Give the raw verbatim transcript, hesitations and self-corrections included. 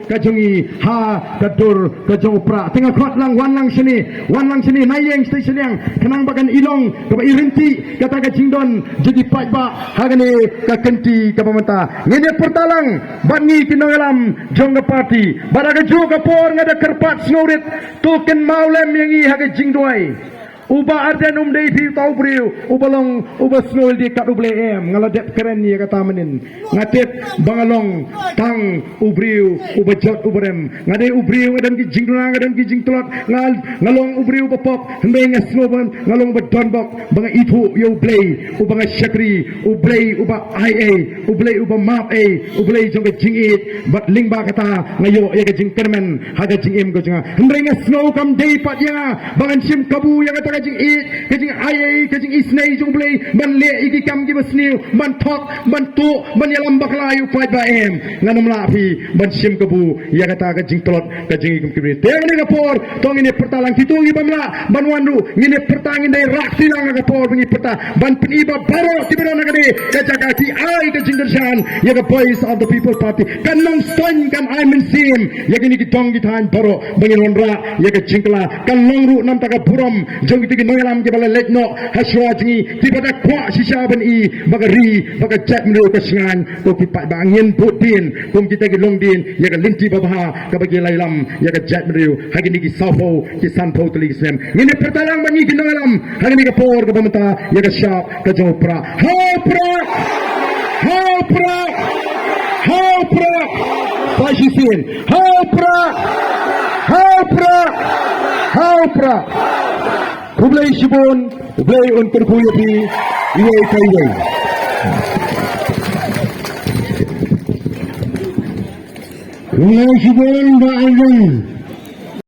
ka jong i ha ka dur ka jong u Prah. Te nga khot lang, wan lang shane, wan lang shane, na ïeng shatei shiliang, khnang ba kan i long kaba i ryntih kata ka jingdon jong ki paidbah ha kane ka kynti kaba mynta. Ngin ïa pyrta lang bad ngi ki nongïalam jong ka party, bad ha kajuh ka por nga da kyrpad sngewrit, to kynmaw lem ïa ngi ha ka jingduwai. U Bah Ardent um dei phi uta u briew uba long uba sngewlynti kat U Blei, em. Nga la dep kren ïa kata mynnin. Nga tip ba nga long tang u briew uba jot uba rem. Nga dei u briew, nga don ki jingduna, nga don ki jingtlot, nga, nga long u briew uba pop, hynrei nga sngew ba nga long uba donbok ba nga ithuh ïa U Blei uba nga shakri, U Blei uba ai ei, U Blei uba map ei, U Blei jong ka jingïeit. Bad lyngba kata nga ïoh ïa ka jingkyrmen ha ka jingim ka jong nga. Hynrei nga sngew kam dei pat ïa nga ba ngan shim kabu ïa kata ka jingïeit, ka jingai ei, ka jingisynei jong U Blei ban leh ïa ki kam kiba sniew, ban thok, ban tuh, ban ïalam bakla ïa u paidbah, em. Ngan ym lah phi ban shim kabu ïa kata ka jingtlot ka jong ngi kum ki briew. Te ha kane ka por to ngin ïa pyrta lang, kito kiba ym lah ban wan ruh ngin ïa pyrta, ngin da ïa rah kti lang ha ka por ba ngin ïa pyrta ban pyni ba baroh kiba don ha kane ka jaka ki ai ka jingkyrshan ïa ka Voice of the People Party. Kan long ston, kan ai mynsiem ïa kine ki dong ki thaiñ baroh ba ngin wanrah ïa ka jingkylla. Kan long ruh namar ka burom jong kito ki nongïalam kiba la leit noh ha shuwa jong ngi, kiba da kwah shisha ban i ba ka ri, ba ka jaitbynriew ka shngaiñ. Ko ki paidbah, ngin bud dien kum kita ki longdien ïa ka lynti babha kaba ki la ïalam ïa ka jaitbynriew ha kine ki sawphew ki sanphew tylli ki snem. Ngin ïa pyrta lang bad ngi ki nongïalam ha kane ka por kaba mynta ïa ka shap ka jong u Prah. Ha u Prah! Ha u Prah! Ha u Prah! Sa shisien. Ha u Prah! Ha u Prah! Ha u Prah! Khublei shibun, U Blei un kyrkhu ïa phi iwei pa iwei. Khublei shibun Bah Ardent.